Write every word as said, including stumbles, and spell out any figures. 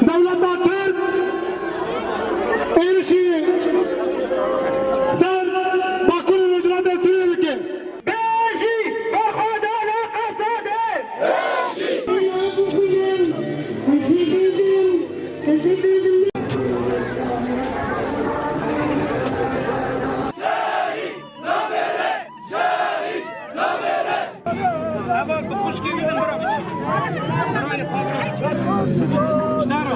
Dewleta Tirk êrişî ser Bakur û Rojhilatê Sûriyê dike. Bêjî, berxwedana Qesedê! Heval bi xwişkê wî din bira biçî. Birayê xwe bira biçî. Ji dara.